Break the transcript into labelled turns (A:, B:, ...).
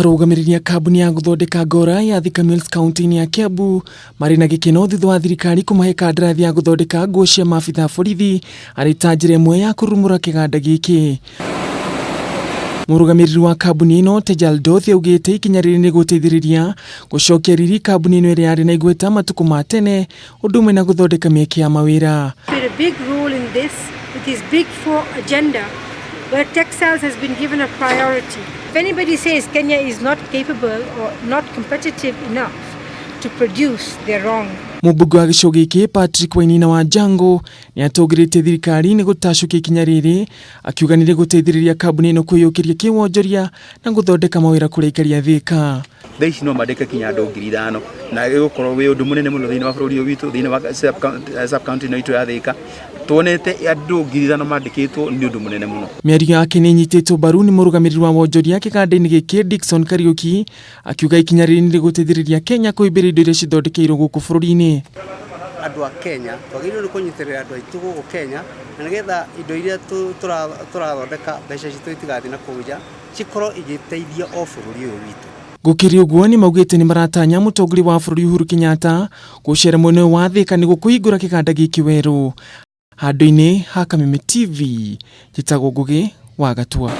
A: Arũgamĩrĩri a kambuni ya gũthondeka ngora ya Thika Mills kaunti-inĩ ya Kiambu marĩ na gĩkeno thutha wa thirikari kũmahe kandarathi ya gũthondeka nguo cia maabitha a borithi arĩ ta njĩra ĩmwe ya kũrurumũra kĩganda gĩkĩ. Mũrũgamĩrĩri wa kambuni ĩno Tejal Dothi augĩte ikinya rĩrĩ nĩ gũteithĩrĩria gũcokia riri kambuni ĩno ĩrĩa yarĩ na igweta matukũ ma tene ũndũ ũmwe na gũthondeka mĩeke ya mawĩra.
B: Played a big role in this with his Big Four agenda, where textiles has been given a priority. If anybody says Kenya is not capable or not competitive enough to produce, they're wrong.
A: Mũmbunge wa gĩcigo gĩkĩ Patrick Wainaina wa Njango nĩ atũgĩrĩtie thirikari nĩ gũtacũkia ikinya rĩrĩ akiuga nĩ rĩgũteithĩrĩria kambuni ĩno kwĩyũkĩria kĩwonjoria na gũthondeka mawĩra kũrĩ aikari a Thika.
C: Thaa ici no mandĩke kinya andũ 5,000 na ĩgũkorwo wĩ ũndũ mũnene mũno thĩinĩ wa bũrũri ũyũ witũ, thĩinĩ wa sub county ĩno itũ ya Thika. Tuonete andũ 5,000 mandĩkĩtwo nĩ ũndũ mũnene mũno.
A: Mĩario yake nĩ ĩnyitĩtwo mbaru nĩ mũrũgamĩrĩri wa wonjoria kĩganda-inĩ gĩkĩ Dickson Kariũki akiuga ikinya rĩrĩ nĩ rĩgũteithĩrĩria Kenya kũhĩmbĩria indo iria cithondekeirwo gũkũ bũrũri-inĩ.
D: Andũ a Kenya twagĩrĩirwo nĩ kũnyitĩrĩra andũ aitũ gũkũ Kenya na nĩgetha indo iria tũrathondeka mbeca citũ itigathiĩ na kũu nja, cikorwo igĩteithia o bũrũri ũyũ witũ.
A: Gũkĩrĩ ũguo nĩ maugĩte nĩ maratanya mũtongoria wa bũrũri Uhuru Kenyatta gũcera mwena ũyũ wa Thika nĩguo kũhingũra kĩganda gĩkĩ werũ. Handũ-inĩ ha Kameme TV, njĩtagwo Ngũgĩ wa Gatua.